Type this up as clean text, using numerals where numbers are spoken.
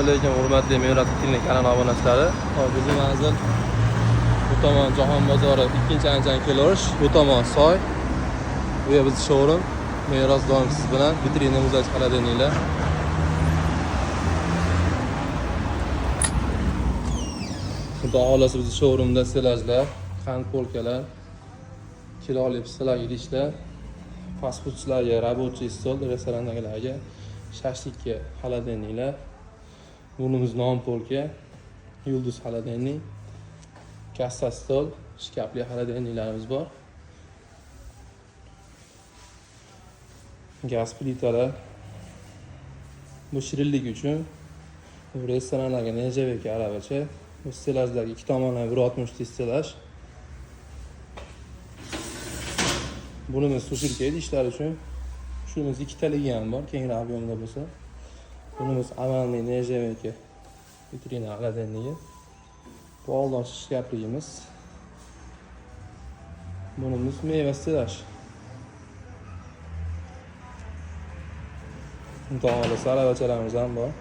Alaykum, hurmatli Meros Klinik kanali obunachilari. Hop, bizning manzil bu tomon Jahon bozori, ikkinchi anchani kelaverish, bu tomon soy. Bu yer bizni showroom. Meros doim siz bilan. Vitrina muzlash холодильникlar. Xudo xohlasa, bizni showroomda stellajlar, qand polkalar, kiloli pistalar, idishlar, fast foodchilarga рабочий stol, restorandagilarga shashlikka холодильникlar. Bunimiz non polka, yulduz холодильник, kassa stol, shkafli холодильникlarimiz bor. Gaz plitalar. Bu shirinlik uchun. Bu restoranlarga нержавейка aravacha. Bu stellajlarga ikki tomondan 1,60 stellaj. Bunimiz сушилка idishlar uchun. Shunimiz ikkitaligi ham bor, kengroq объемda bo'lsa. Bunimiz amalniy нержавейка vitrina холодильнigi. Bu oldin shkafligimiz. Bunimiz meva stellaj. Xudo xohlasa, aravachalarimiz ham bor.